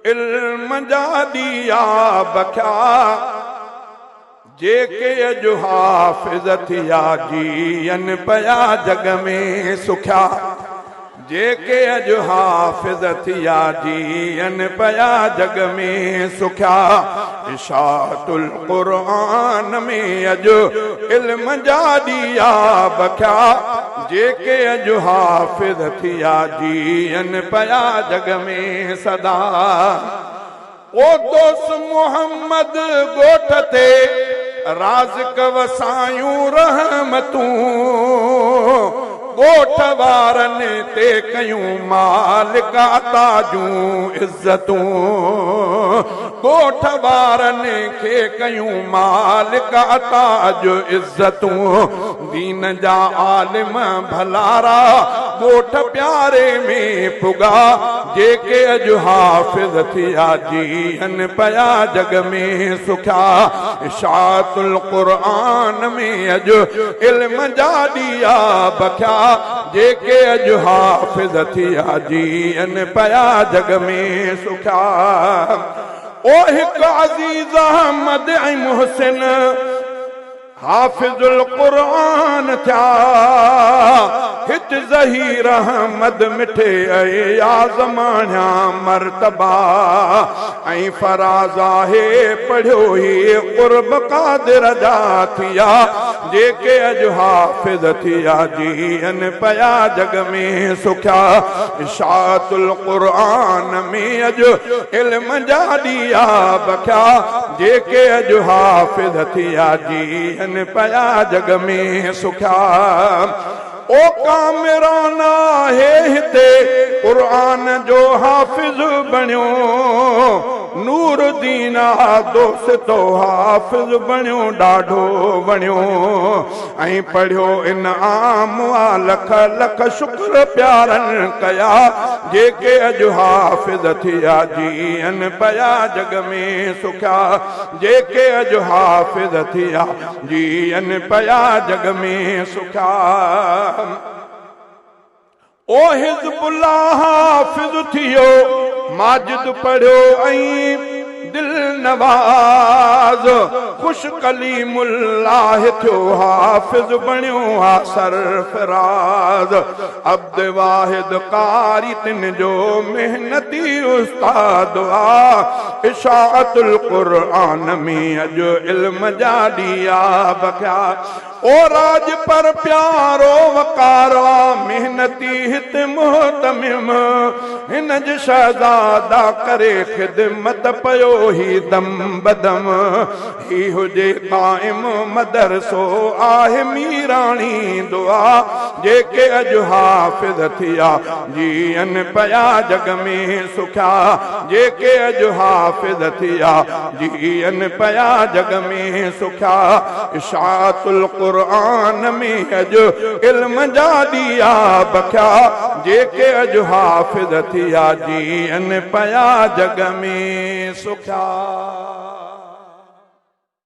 علم جا ڏيئا بکيا، جيڪي اڄ حافظ ٿيا جيئن پيا جڳ ۾ سکيا، جيڪي اڄ حافظ ٿيا جيئن پيا جڳ ۾ سکيا، اشاعت القرآن ۾ اڄ علم جا ڏيئا بکيا، جيڪي اڄ حافظ ٿيا جيئن پيا جڳ ۾ سدا. او دوست محمد ڳوٺ تي رازق وسايون رحمتون، ڳوٺ وارن تي ڪيون مالڪ عطا جون عزتون، ڳوٺ وارن کي ڪيون مالڪ عطا جون عزتون، دين جا عالم ڀلارا ڳوٺ پياري ۾ پڳا، جيڪي اڄ حافظ ٿيا جيئن پيا جڳ ۾ سکيا، اشاعت القرآن ۾ اڄ علم جا ڏيئا بکيا، جيڪي اڄ حافظ ٿيا جيئن پيا جڳ ۾ سکيا. او هڪ عزيز احمد ۽ محسن حافظ القرآن ٿيا، هت ظهير احمد مٺي اياز ماڻيا مرتبا ۽ فراز آهي پڙهيو هي قرب قادر جا ٿيا، جيڪي اڄ حافظ ٿيا جيئن پيا جڳ ۾ سکيا، اشاعت القرآن ۾ اڄ علم جا ڏيئا بکيا، جيڪي اڄ حافظ ٿيا جيئن پيا جڳ ۾ سکيا. او ڪامران آهي هتي قرآن جو حافظ بڻيو، نور الدين آ دوستو حافظ بڻيو ڏاڍو وڻيو ۽ پڙهيو انعام آ لک لک شڪر پيارن ڪيا، جيڪي اڄ حافظ ٿيا جيئن پيا جڳ ۾ سکيا، جيڪي اڄ حافظ ٿيا جيئن پيا جڳ ۾ سکيا. او حزب الله حافظ ٿيو ماجد پڙهيو ۽ دل نواز خوش ڪليم الله ٿيو حافظ بڻيو آ سرفراز عبد واحد قاري تن جو محنتي استاد آ اشاعت القرآن ۾ اڄ علم جا ڏيئا بکيا او راڄ پر پيارو وقار آ محنتي هت مهتمم هن جي شهزادا ڪري خدمت پيو هي دم بدم هي هجي قائم مدرسو آهي ميراڻي دعا جيڪي اڄ حافظ ٿيا جيئن پيا جڳ ۾ سکيا جيڪي اڄ حافظ ٿيا جيئن پيا جڳ ۾ سکيا. اشاعت القرآن ۾ اڄ علم جا ڏيئا بکيا، جيڪي اڄ حافظ ٿيا جيئن پيا جڳ ۾ سکيا.